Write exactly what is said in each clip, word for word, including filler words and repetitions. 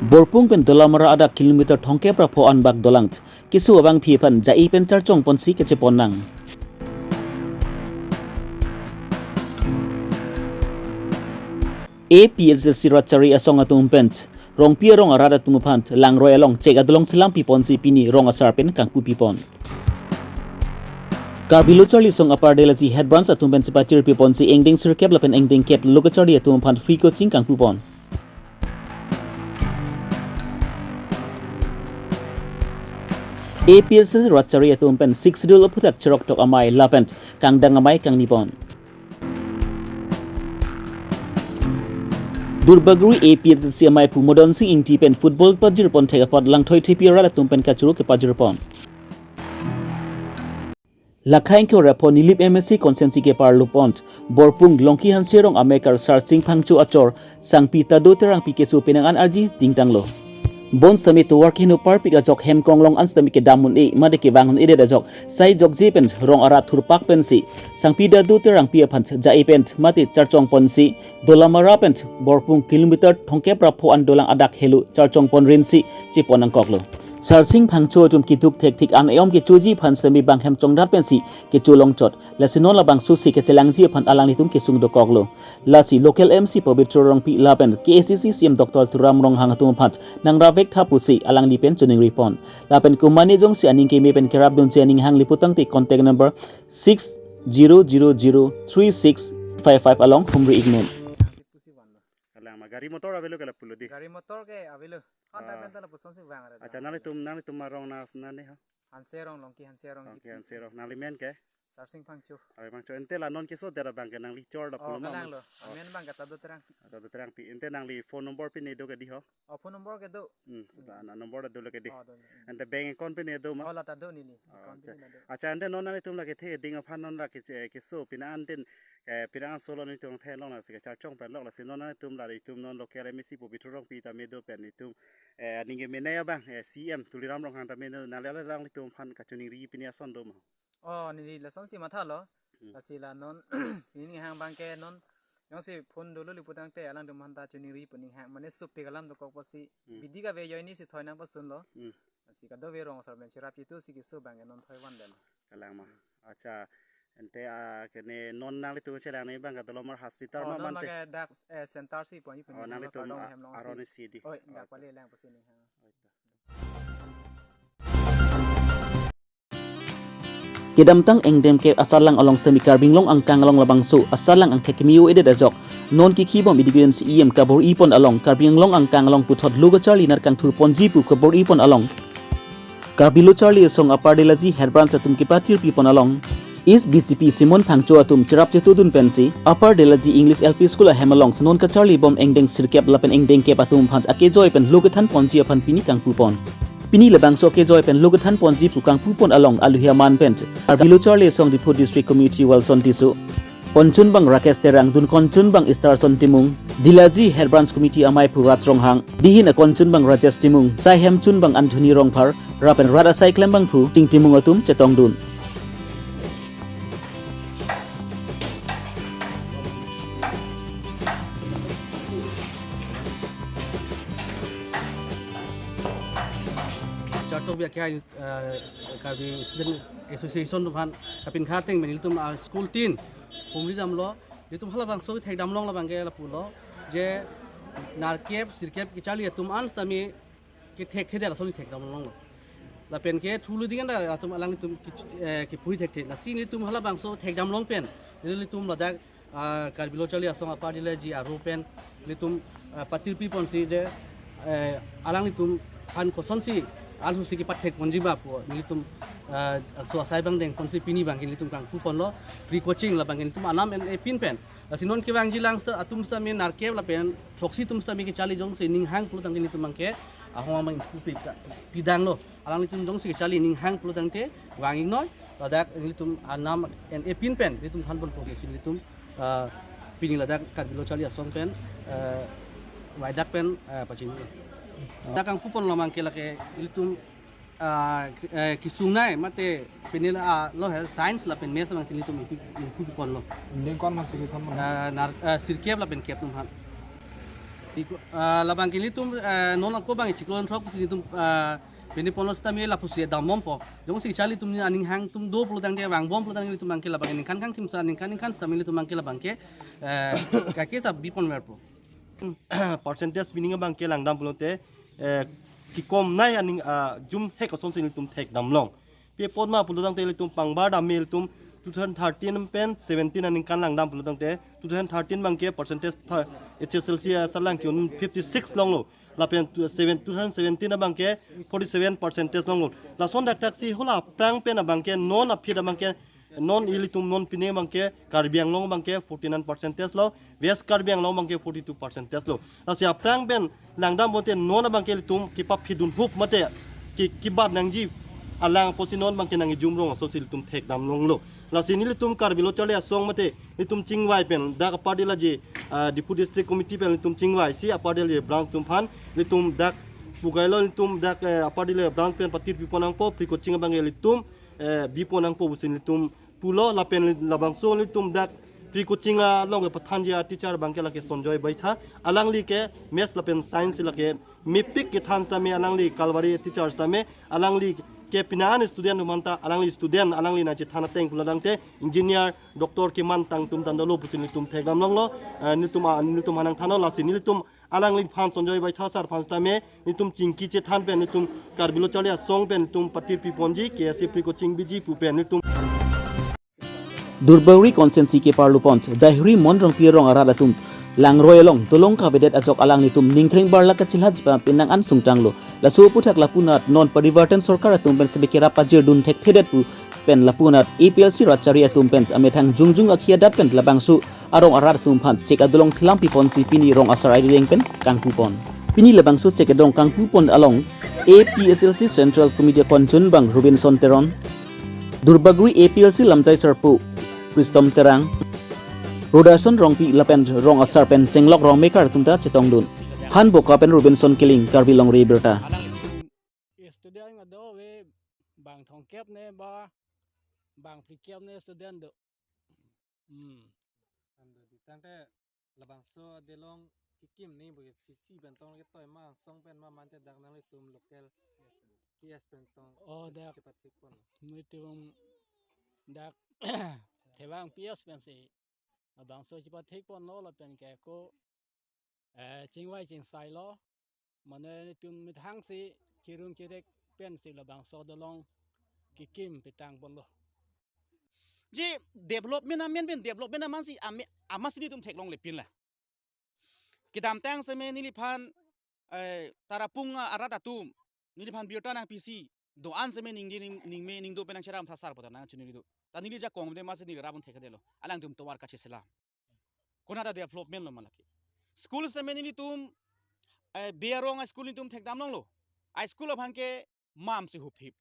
Borpung pen Dolamara adak kilometer thomkep ra pho anbak dolang keso abangpi aphan ja-e pen charchong ponsi kachepon nang. A P H L C rat chari asong atum pen Rongpi arong arat atum aphan Langroi along chek adolong selam piponsi pini rong asar pen kangpu pipon. Karbi Lo Charli Asong Upper Delaji Head Branch atum pen chepatir piponsi ingdeng sirkep lapen ingdeng kep lo kacharli atum aphan free coaching kangpupon. A P H L C rat chari atum pen Sixth Schedule aphuthak cheroktok amei lapen kangdang amei kangnipon. Durbagori A P H L C amei pu Modon Sing Ingti pen football pajirpon thek apot Langthoi Thepi arat atum pen kachoro kepajirpon. Lakha ingkoi ra pho Nilip M A C constituency keparlupon Borpung Longki Hanserong amekar Sarsing Phangcho achor sangpi Tado Terangpi keso penang an arji tingtanglo. Bonsitame tovar keheno parpik ajok hem konglong an sitame kedam un-e mate kevang un-edet ajok sai jokje pen rong arat thurpak pensi sangpi Tado Terangpi aphan ja-e pen mate charchong ponsi Dolamara pen Borpung kilometer thomkep ra pho an dolang adak helo charchong pon rinsi chepon nangkoklo. Sarsing Phangcho atum keduk thekthik an eom kechoji aphan sitame bang hem chongdat pensi kecho longchot. Lasi non labangso si kechelangji aphan alanglitum kesung dokoklo. Lasi local M C Pabitra Rongpi lapen K A C C C M Doctor Tuliram Ronghang atum aphan nangravek tha pusi alangli pen choningripon. Lapen komatne jongsi aning keme pen kerapdunji aning hangli putangte contact number six zero zero zero three six five five along humri iknon. Kalang ma gari motor avelo ke lapulo di. Gari motor ke avelo. Hanta Ah. Penta lapusonsi vang ada. Acha, nanglitum, nanglitum arong na, nane ha? Hanserong, Longki Hanserong. Longki Hanserong. Nangli men ke? Sarsing Phangcho. Ari Phangcho. Ante la non keso tera bang ke nangli chor lapulo Oh, ma? Kalang lo. Oh. Amen bang ke Tado Terang. Tado Terangpi. Ante nangli phone number pine do ke di ho? Oh, phone number ke do. Hmm, Hmm. ta na number do lo ke di. Oh, do. Hmm. Ante bank account pine do ma? Oh, la ta do neli. Oh, Account acha. Pine la do. Acha, ante non nanglitum lake the ding aphan non lake che-, keso pine an tin, eh, pine an solo nanglitum the long lasi kacharchong pen lok lasi non nanglitum la itum non local M A C Pabitra Rongpi tame do pen itum, eh, aning keme nai abang, eh, C M Tuliram Ronghang tame do nangli alanglitum aphan kachoningri pine ason do ma? Oh, neli lasonsi mathalo. Hmm. Lasi la non, neli ning hang bang ke non, jongsi phone dolo li putangte alangtum aphanta choningri pu ning hang, mane supi kalam dokok pusi, Hmm. bidi kave joini si thoi nangpasunlo. Hmm. Lasi kadokave rong asar pen cherap chitu si keso bang ke non thoi van delo. Kalang ma. Acha, ante, ah, kene non nanglitum chelang nai bang ke Dolamara hospital Oh, ma non mante? Mage dak, eh, center si poni poni Oh, hang nanglitum kardom a-, hem long si. Aron isi di. Oi, Oh, dak acha. Pali lang pusi ning hang. Kedamtang ingdeng kep asatlang along sitame Karbi Anglong angkang along labangso asatlang angthek keme-o-edet ajok non kekhibom education si E M kabor-ipon along Karbi Anglong angkang along puthot lo kacharli nat kangthurponji pu kabor-ipon along Karbi Lo Charli Asong Upper Delaji Head Branch atum kepatir pipon along East B C P Simon Phangcho atum cherap chetudun pensi Upper Delaji English L P School ahem along non kacharlibom ingdeng sirkep lapen ingdeng kep atum aphan akejoi pen lo kethanponji aphan pini kangpupon. Pini labangso akejoi pen lo kethanponji pu kangpupon along aluhi aman pen Karbi Lo Charli Asong Diphu District Committee Wilson Tisso, konchunbang Rakesh Terang, dun konchunbang Starson Timung, Delaji Head Branch Committee amei pu Raj Ronghang, dihin akonchunbang Rajesh Timung, sai hemchunbang Anthony Rongphar, lapen rat asai klembangphu Ting Timung atum chetongdun. Charto biakhya, eh, Karbi Student Association atum aphan kapinkha ateng pen ilitum, ah, school tin humri damlo, ilitum halabangso thekdam long labang ke lapulo, je nerkep sirkep kacharli atum an sitame kethek khedet ason thekdam longlo. Lapen ke thulu ding anda atum alangtum ki, eh, kipuri thekthe. Lasi nelitum halabangso thekdam long pen nelitum ladak, ah, Karbi Lo Charli Asong Upper Delaji aro pen nelitum, ah, patir piponsi je, eh, alanglitum aphan kosonsi alhusi kepathekponji ma pu nelitum, ah, laso asai bang dengponsi pini bang ke nelitum kangpuponlo free coaching labang ke nelitum anam en-e pin pen. Lasi non kevangji lang seta atum sitame nerkep lapen throksi atum sitame kacharli jongsi ning hang pulo tangte nelitum abang ke ahong abang pu pi, pidanglo. Alanglitum jongsi kacharli ning hang pulo tangte vang-iknoi, ladak nelitum anam en-e pin pen nelitum thanponpo pusi nelitum, ah, pini ladak Karbi Lo Charli Asong pen, ah, waidak pen, ah, pachini. Dak kangpupon labang ke lake nelitum ah, ki, eh, kesung nai mate penela, ah, lo he science lapen maths abang si nelitum ingpu, ingpuponlo. Ingdeng ko-an ma si kethan ma? Ah, ner, ah, sirkep lapen kep atum aphan. Iko, ah, labang ke ilitum, eh, non ako bang chiklo throk si ilitum, ah, pini ponlo sitame lapusi dambompo. Jongsi chali ilitum aning hang atum do pulo tangte, vangbom pulo tangte ilitum bang ke labang ningkan kangthim sa ningkan ningkan sitame ilitum bang ke labang ke, eh, kake ta biponverpo. Percentage meaning bang ke langdam pulote, eh, kekomnei aning, ah, jumhek asonsi ilitum thekdamlong. Pi apot ma pulo tangte ilitum pangbar dam ilitum two thousand thirteen pen seventeen aningkan langdam pulo tangte two thousand thirteen bang ke percentage thar-, H S L C asatlang ke-un fifty six longlo. Lapen tu-, seven, two thousand seventeen abang ke forty seven percentage longlo. Lason dakdak si hala aphrang pen abang ke non aphi abang ke non ilitum non pine abang ke Karbi Anglong abang ke forty nine percentage lo, West Karbi Anglong abang ke forty two percentage lo. Lasi aphrang pen langdam pulote non abang ke ilitum kepaphidun hup mate ke kebat nangji alang apotsi non abang ke nangkejumrong asonsi ilitum thekdamlonglo. Lasi nelitum Karbi Lo Charli Asong mate nelitum chingvai pen dak apar dila ji, ah, Diphu District Committee pen nelitum chingvai si apar dila ji branch atum aphan nelitum dak pukailo nelitum dak, eh, apar dila branch pen patir pipon nangpo, pre-coaching abang ke nelitum, eh, bipon nangpo pusi nelitum pulo lapen labangso nelitum dak pre-coaching along kepathanji a-teacher abang ke lake Sonjoy Baitha, alangli ke Maths lapen Science lake mepik kethan sitame alangli Kalvari teacher sitame alangli ke pini an student atum anta alangli student alangli nangchethan ateng pulo tangte engineer doctor kemantang atum tangdolo pusi nelitum thekdamlonglo, eh, nelitum a-, nelitum aphan nangthanlo lasi nelitum alangliphan Sonjoy Baitha sir aphan sitame nelitum chingki chethan pen nelitum Karbi Lo Charli Asong pen nelitum patir piponji K S A pre-coaching biji pu pen nelitum Durbagori constituency ke Parlu Ponch, Daihri Mon Rongpi arong arat atum langroi along dolong kavedet ajok alanglitum ningkreng barlak kachilhaji pa penang an sungtanglo. Laso aputhak lapunat non Parivartan Sorkar atum pen sebe kerap pajirdun thekthedet pu pen lapunat A P L C rat chari atum pen amethang jongjong akhei adat pen labangso arong arat atum aphan chek adolong selam piponsi pini rong asar arideng pen kangpupon. Pini labangso chek adolong kangpupon along A P S L C Central Committee akonchun bang Robinson Teron, Durbagori A P L C lamjai sarpo Kristom Terang, Rodason Rongpi lapen rong asar pen chenglok rong mekar atum ta chetongdun. Han Boka pen Robinson Killing, Karbi Longri Abirta. Student ado ave bang thomkep ne ba bang phlikep ne student do. Hmm. Ando di tangte labangso adelong kekim ni bu P S C pen tong ke toi ma song pen ma mante dak nanglitum local P S pen tong. Oh, dak chepathik pon. Nelitum dak Thevang P S pensi labangso chepathik ponlo lapen ke ako, eh, chingvai chingsailo. Mane nelitum methang si chirung chirek pensi labangso adolong kekim petang ponlo. Je development amen pen development aman si ame-, amat si nelitum theklonglepin la. Kedamtang seme neliphan, eh, Tarapung arat atum neliphan birta nangpisi do-an seme ningje ning, ningme ningdo pen nangcherap tha sar puta nangchinilo. Ta neli ajakong de amat si neli rabun thekthedetlo. Alangtum tovar kacheselam. Konat adevelopment lo ma lake. School seme nelitum, eh, Berong a-school nelitum thekdamlonglo. A-school aphan ke mam si hupthip.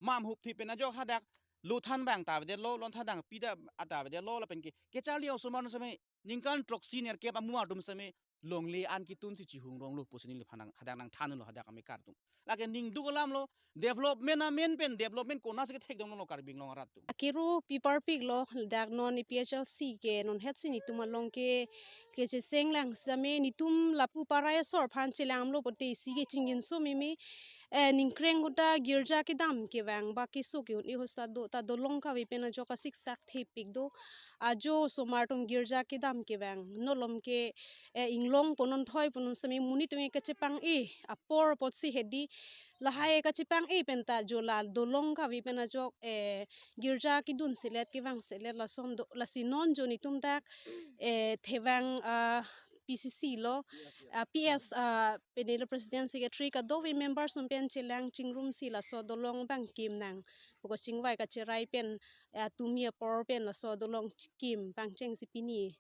Mam hupthip pen ajok hadak lo than bang ta avedetlo, lo than dang pi ta ta avedetlo lapen ke kecharli osomar seme ningkan throksi nerkep amumar atum seme longle an ketun si chihung ronglo pusi neliphan nang hadak nangthanlo hadak amekar atum. Lake ningduk alamlo, development amen pen development konat si kethekdamlonglo Karbi Anglong arat atum. Akero piparpiklo dak non A P H L C ke non het si nelitum along ke kechesenglang sitame nelitum lapu parai asor aphan chelanglo pote isi ke chingjinso meme, eh, ningkreng ahut ta girja kedam kevang ba keso ke-un-e ahut ta do ta dolong kave pen ajok asiksak thepik do. Ajo osomar atum girja kedam kevang. Non malom ke, eh, inglong punon thoi punon sitame monit atum ke kachepang-e apor apotsi hedi lahai kachepang-e pen ta jo la dolong kave pen ajok, eh, girja kedun selet kevang selet lason do lasi non jo nelitum dak, eh, Thevang, ah, P C C lo, ah, P S, ah, penelo president secretary kadokave members atum pen chelang chingrumsi laso adolong bang kim nang. Poko chingvai kacherai pen, ah, tumi apor pen laso adolong kim pangchengsi pini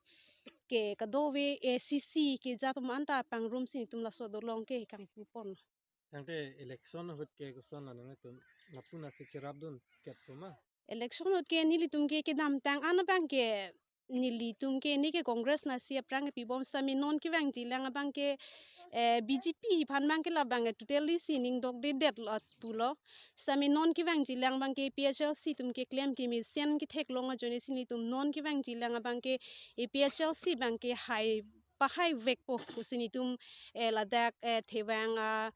ke kadokave A C C ke jat atum anta pangrumsi nelitum laso adolong ke kangpupon. Tangte election ahut ke koson la nangtum lapu-an si cherapdun ketpo ma? Election ahut ke nelitum ke kedamtang an abang ke nelitum ke neke Congress nasi aphrang kepibom sitame non kevangjilang abang ke, eh, B J P aphan abang ke labang ke totally si ning dokdedetlo pulo. Sitame non kevangjilang abang ke A P H L C atum keklem kemesen ketheklong ajoine si nelitum non kevangjilang abang ke A P H L C abang ke hai pahai vekpo pusi nelitum, eh, ladak, eh, thevang, ah,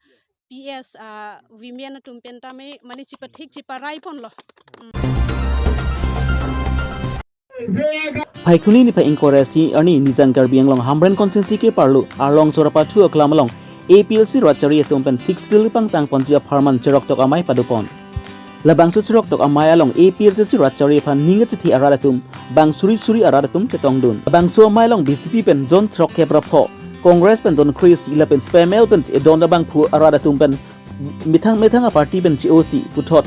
P S, ah, women atum pen tame mane chipathik chiparai ponlo. Phaikuni niphai ingkoi ra isi arni Nijang Karbi Anglong Hamren constituency keparlo Arlong Chorapathu aklam along A P L C rat chari atum pen Sixth Schedule pangtang ponji apharman cheroktok amei padopon. Labangso cheroktok amei along A P H L C rat chari aphan ning kachethi arat atum, bang suri suri arat atum chetongdun. Labangso amei along B J P pen jon throkkep ra pho, Congress pen jon kre-isi lapen P M L pen edon abangphu arat atum pen methang methang a-party pen che-osi puthot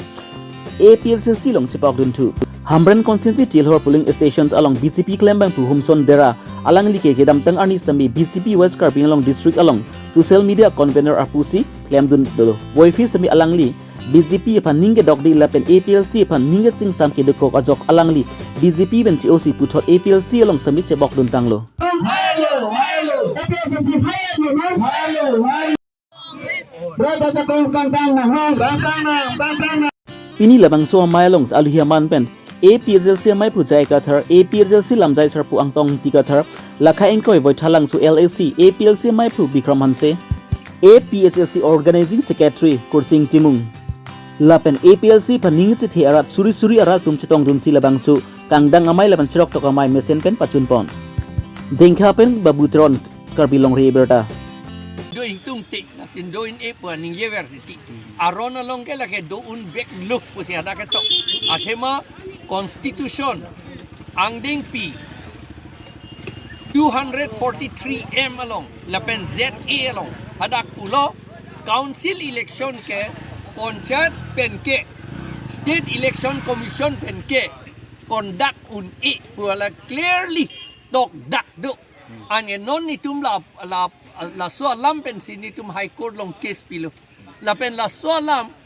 A P H L C along chepakdun thu. Hamren constituency Tilhor polling stations along B J P klembangphu Humson Dera alangli ke kedamtang arni sitame B J P West Karbi Anglong district along social media convener apusi klemdun dolo. Voiphit sitame alangli B J P aphan ning kedokde lapen A P H L C aphan ning kesingsam kedokok ajok alangli B J P pen che-osi puthot A P H L C along sitame chepakdun tanglo. Hello, hello. A P H L C hai ano, no? Hello, hello. Rata chakong kangkang na, no? Kangkang na, kangkang na. Pini labangso amei along aluhi aman pen A P H L C ameiphu J I Kathar, A P H L C lamjai sarpo Angtong Ingti Kathar, Lakha ingkoi Voithalangso L A C, A P H L C ameiphu Bikram Hanse, A P H L C Organizing Secretary Kursing Timung. Lapen A P H L C aphan ning chethe arat suri suri arat atum chetongdunsi labangso kangdang amei lapen cheroktok amei mesen pen pachunpon. Jengkha pen Babu Teron, Karbi Longri Abirta. Do ingtungtik, lason do-un-e pu aningjever titi. Aron along ke lake do-un veklo pusi hadak ketok. Athema Constitution angdengpi two hundred forty-three M along lapen Z A along hadak pulo, council election ke panchayat pen ke, State Election Commission pen ke conduct un-e pu ala clearly tokdak do. Anke non netum la, la, laso alam pensi netum High Court along case pilo. Lapen laso alam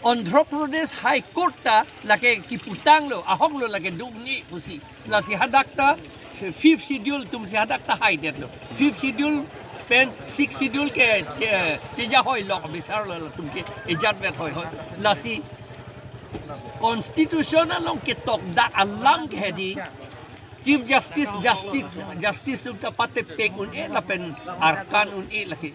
Andhra Pradesh High Court ta lake kiputanglo, ahoklo lake do-un-e pusi. Lasi hadak ta Fifth Schedule atumsi hadak ta haidetlo. Fifth Schedule pen Sixth Schedule ke che, chejahoilo, bisarlo latum ke ejat vet hoihoi. Lasi Constitution along ketokdak alam ke hedi Chief Justice, Justice, Justice atum ta pateptek un-e lapen arkan un-e lake.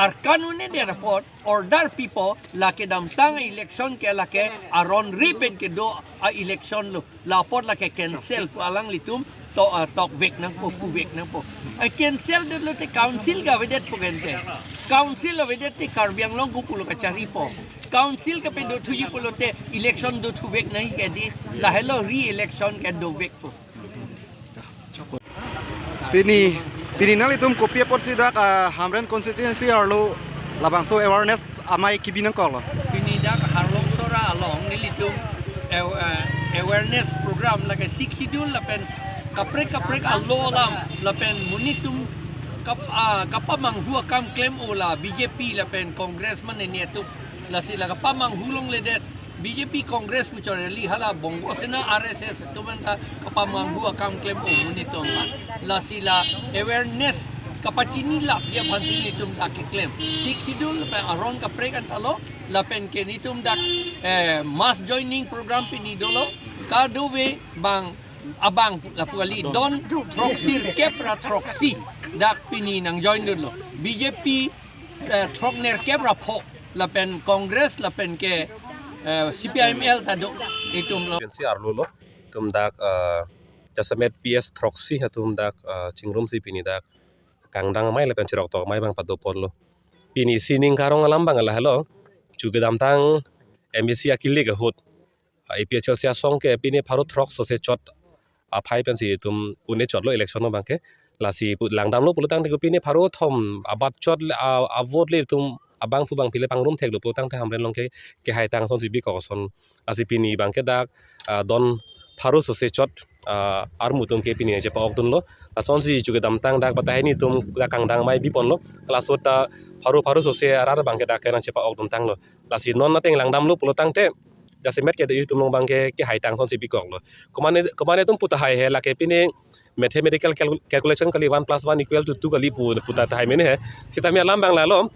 Arkan un-edet apot order pipo lake damtang election ke lake aron ri pen kedo a-election lo. La apot lake cancel pu alanglitum to, ah, tokvek nangpo, puvek nangpo. Ah, cancel detlo te council ke avedetpo kente. Council avedet te Karbi Anglong kopulo kacharipo. Council ke pe dothuji pulote election dothuvek nangji ke di, lahelo re-election ke dovekpo. Pini, pini nanglitum kopi apotsi dak, ah, Hamren constituency arlo labangso awareness amei kebi nangkoklo? Pini dak Arlong Chora along nelitum aw-, ah, awareness program lake Sixth Schedule lapen kaprek kaprek a-law alam lapen monit atum kap-, ah, kapamanghu akam klem-o la B J P lapen Congress mane netum, lasi la kapamanghu longledet B J P Congress pu chot kali, hala Bongo Sena R S S atum anta kapamanghu akam klem-o monit atum aphan. Lasi la awareness kapachinilapji aphansi netum dak keklem. Sixth Schedule lapen aron kaprek anta lo, lapen ke netum dak, eh, mass joining program pini dolo, kadokave bang abang lapu kali don throksirkep ra throksi dak pini nangjoindunlo. B J P, eh, throknerkep ra pho lapen Congress lapen ke, eh, C P I M L ta do itum lo. Pensi arlo lo, itum dak, eh, jasemet P S throksi atum dak, eh, chingrumsi pini dak kangdang amei lapen cheroktok amei abang padoponlo. Pini sining karong alam abang lahelo, chu kedamtang M A C akilik ahut A P H L C asong ke pini pharo throk sose chot aphai pensi itum un-e chotlo election abang ke. Lasi pu langdamlo pulotangte ko pini pharo thom abat chot le, a, a-vote le itum abangphu bangphi le pangrum theklo pulotangte Hamren along ke, kehai tang asonsi bikok ason. Lasi pini abang ke dak, ah, don pharo sose chot, ah, armu atum ke pini chepa-okdunlo. Lasonsi chu kedamtang dak batai hini atum dak kangdang amei biponlo. Laso ta pharo pharo sose arat abang ke dak ke nangchepa-okdun tanglo. Lasi non ateng langdamlo pulotangte jasemet ke itum along abang ke, kehai tang asonsi bikoklo. Komane, komane atum pu tahai he lake pini mathematical calcu-, calculation kali, one plus one equal to two kali pu, pu tahai mene he. Sitame alam abang lalo.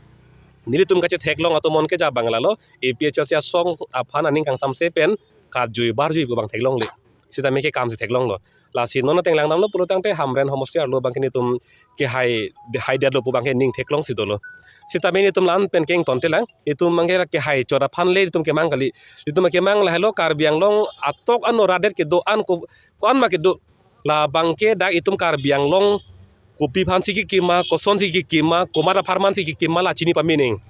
Nelitum kachetheklong atum-on keja abang lalo. A P H L C asong aphan aning kangsamse pen kajui barjui pu abang theklongle. sitame ke kam si theklonglo. Lasi non ateng langdamlo pulo tangte Hamren homosti arlo abangke netum kehai, haidetlo pu abangke ning theklongsi dolo. Sitame netum la-an pen ke ingtonte lang, netum abangke la kehai chot aphan le netum kemang kali. Netum kemang lahelo Karbi Anglong atok ano radet kedo-an ko, ko-an ma kedo. La abangke dak itum Karbi Anglong kopi aphansi kekima, kosonsi kekima, komat apharmansi kekima la chini pamening.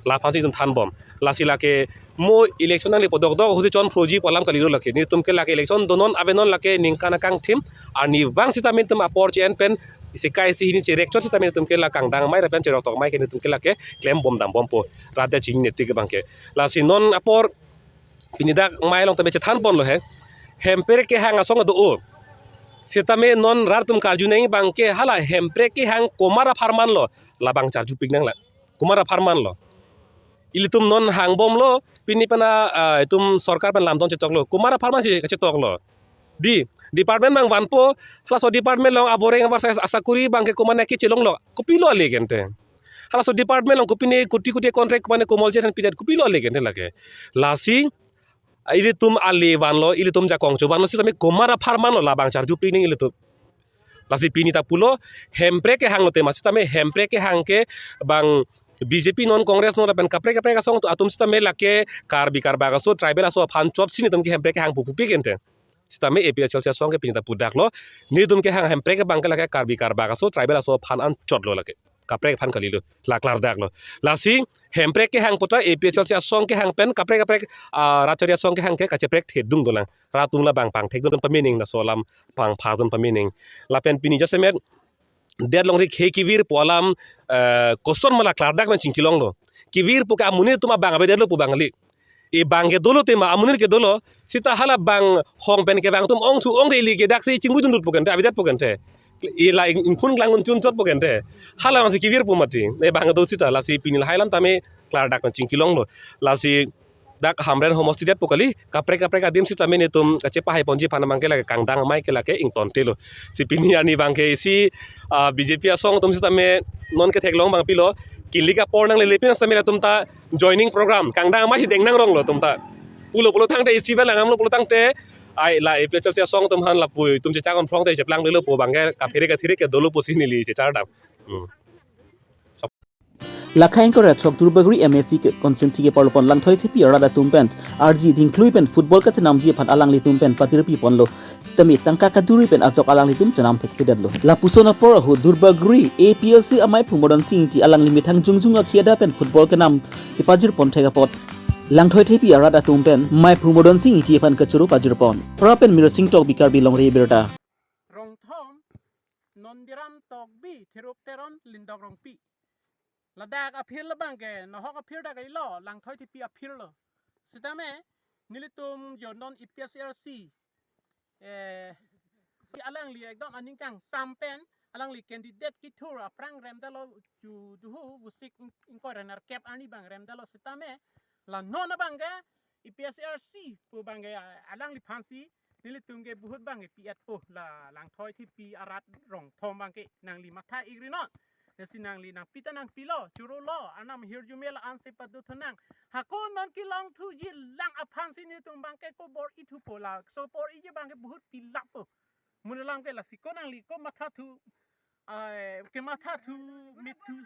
La aphansi itum thanbom. Lasi lake mo election nangle pu dokdok ahutsi chonphroji pu alam kalilo lake. Netum ke lake election donon avenon lake ningkan akangthim. Arnivang sitame netum apor che-en pen isi kai isi hini cherek chot sitame netum ke la kangdang amei lapen cherok tok amei ke netum ke lake klembom dambompo. Radet chinine tik abangke. Lasi non apor pini dak amei along tame chethanponlo he. Hemprek kehang asong do-o. Sitame non rat atum karju nangji abangke hala Hemprek kehang komat apharmanlo, labang charjupik nang la. Komat apharmanlo. Ilitum non hangbomlo, pini pen a, ah, itum sorkar pen lamdon chetoklo. Komat apharmansi kachetoklo. Di, department abang vanpo, halaso department along aboreng abar sa asakuri abangke komat naki chelonglo. Kopilo ale ke ante. Halaso department along kopine koti koti contract mane Komoljet aphan pidet kopilo ale ke ante lake. Lasi, ilitum ale vanlo, ilitum jakong cho vanlo, sitame komat apharmanlo labang charjupik nang ilitum. Lasi pini ta pulo, Hemprek kehang lote ma sitame Hemprek kehang ke bang B J P non Congress non lapen kaprek kaprek asong atum sitame lake Karbi Karbak aso tribal aso aphan chotsi netum ke Hemprek kehang pu pupi ke ante. Sitame A P H L C asong ke pini ta pudaklo, netum kehang Hemprek abangke lake Karbi Karbak aso tribal aso aphan anchotlo lake. Kaprek aphan kalilo, la klardaklo. Lasi Hemprek kehang puta A P H L C asong kehang pen kaprek kaprek, ah, rachari asong kehang ke kacheprek thedung dolang. Rat atum labang pangthekdun pamening, laso alam pangphardun pamening. Lapen pini jasemet det longri khei kevirpo alam, eh, koson ma la klardak nang chingkilonglo. Kevirpo ke amonit atum abang avedetlo pu abang kali. Abang ke dolo tema, amonit ke dolo. Sita hala bang hong pen kevang atum ongthu ongde ili ke daksi chingbuidundutpo ke ante, avedetpo ke ante. Ila ing-, ingphun klang un chun chotpo ke ante. Hala abangsi kevirpo mati. Abang do sita lasi pini lahai alam tame klardak nang chingkilonglo. Lasi dak Hamren homosti detpo kali, kaprek kaprek adim sitame netum kachepahaiponji aphan abangke lake kangdang amei ke lake ingtontelo. Si pini arni abangke isi, ah, B J P asong atum sitame non ketheklong abang pilo, kilik apor nanglele pin sitame latum ta joining program, kangdang amei si deng nangronglo atum ta. Pulo pulo tangte isi ba langamlo pulo tangte, ai la A P H L C asong atum aphan lapu itum chechak-on phrongte cheplanglelo pu abangke kaphere kathere ke dolo pusi neli chechardam. Hmm. Lakhai ingkoi ra throk Duarbagori M A C ke constituency ke parlopon Langthoi Thepi arat atum pen arji dingklui pen football kachenamji aphan alanglitum pen patirpi ponlo. Sitame tangka kaduri pen ajok alanglitum chenam thekthedetlo. Lapuson apor ahut Duarbagori A P L C amei Phumodon Sing Ingti alangli methang jongjung akhei ada pen football kenam kepajir pon thek apot Langthoi Thepi arat atum pen amei Phumodon Sing Ingti aphan kachoro pajir pon. Pra pen Mirsing Tokbi, Karbi Longri Abirta. Rongthom, Nondiram Tokbi, Thiruk Teron, Lindok Rongpi. Ladak a-field abangke, nahok a-field dak ilo, Langthoi Thepi a-field lo. Sitame, nelitum jo non A P H L C, eh, si alangli ekdom aning kangsam pen, alangli candidate kethur aphrang remdetlo ju duhu, vosik ing-, ingkoi ra nerkep arni abang remdetlo sitame, la non abangke, A P H L C pu abangke, ah, alangliphansi, nelitum ke vote abangke pi-etpo la Langthoi Thepi arat Rongthom abangke nangli matha-ikri non. Lasi nangli nangpi ta nangpilo, chorolo, arnam ahirjume la-ansi padothunang. Hako non kelongthuji lang aphansi nelitum abangke ko bor-ithupo la, so bor-iji abangke vote pilappo. Amonit alam ke lasi ko nangli ko mathathu, ai, kemathathu, mithu,